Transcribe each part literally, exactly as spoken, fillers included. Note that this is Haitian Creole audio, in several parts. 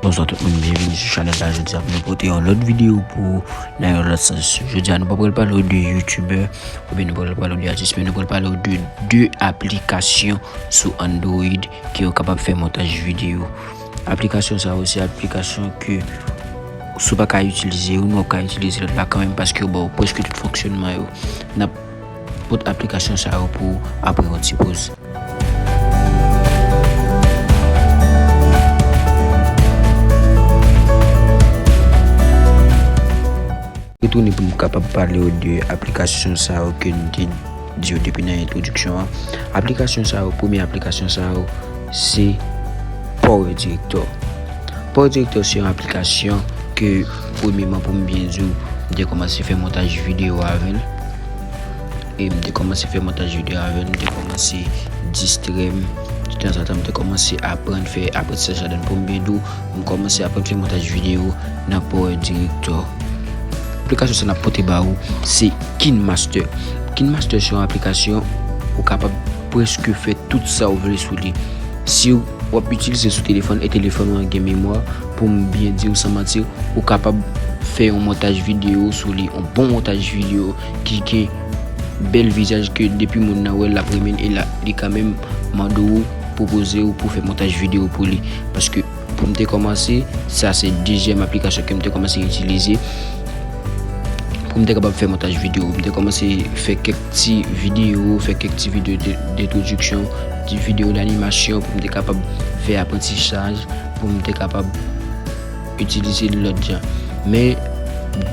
Bonswa tout moun, byenveni sou chanèl la. Jodi a, pou nou pote yon lòt videyo pou ou nan yon lòt sans. Jodi a, nou pa pral pale w de youtubè, oubyen nou pa pral pale w de atis, men nou pral pale w de de aplikasyon sou Android ke w kapab fè montaj videyo. Aplikasyon sa yo, se aplikasyon ke si w pa ka itilize youn, w ap ka itilize lòt la kanmenm, paske yo ba w prèske tout fonksyònman yo. N ap pote aplikasyon sa yo pou ou apre yon ti poz. Retounen pou m kapab pale w de aplikasyon sa yo ke n te di w depi nan entwodiksyon an. Aplikasyon sa yo, premye aplikasyon sa yo, se Power Director. Power Director se yon aplikasyon ke, premyeman, pou m byen di w, m te kòmanse fè montaj videyo avè l. E m te kòmanse fè montaj videyo avè l, m te kòmanse distrè m. De tanzantan, m te kòmanse aprann fè aprantisaj ladan l. Pou m byen di w, m kòmanse aprann fè montaj videyo nan Power Director. Aplikasyon sa n ap pote ba ou, se KineMaster. KineMaster se yon aplikasyon ou kapab prèske fè tout sa w vle sou li. Si w ap itilize sou telefòn e telefòn ou an gen memwa, pou m byen di w san manti, ou kapab fè yon montaj videyo sou li, yon bon montaj videyo ki gen bèl vizaj ke depi moun nan wè l, l ap renmen l e la, li ka menm mande w, pwopoze w pou fè montaj videyo pou li. Paske pou m te kòmanse, sa se dezyèm aplikasyon ke m te kòmanse itilize pou m te kapab fè montaj videyo. M te kòmanse fè kèk ti videyo, fè kèk ti videyo de, d'entwodiksyon, ti videyo d'animasyon pou m te kapab fè aprantisaj, pou m te kapab itilize l lòt jan. Men,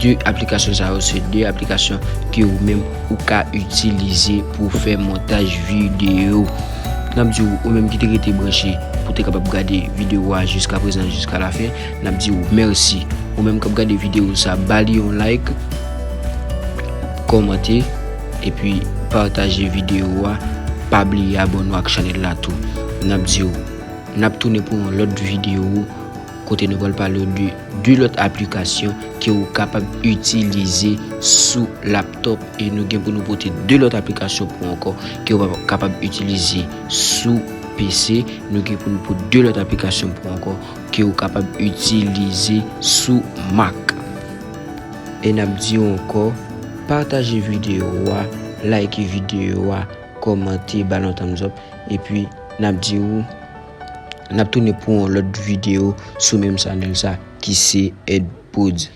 de aplikasyon sa yo, se de aplikasyon ke ou menm ou ka itilize pou fè montaj videyo. N ap di w, ou menm ki te rete branche pou te kapab gade videyo a jiska prezan, jiska lafen, n ap di w mèsi. Ou menm k ap gade videyo sa, ba li yon like, kòmante, epi pataje videyo a. Pa bliye abòne w ak chanèl la tou. N ap di w, n ap tounen pou yon lòt videyo kote nou pral pale w de de lòt aplikasyon ke ou kapab itilize sou laptòp. E nou gen pou nou pote de lòt aplikasyon pou ou ankò ke ou pa kapab itilize sou P C. Nou gen pou nou pote de lòt aplikasyon pou ou ankò ke ou kapab itilize sou Mac. E n ap di w ankò, pataje videyo a, like videyo a, kòmante, ba l yon thumbs up, epi n ap di w, n ap tounen pou yon lòt videyo sou menm chanèl sa ki se Ed Prodz.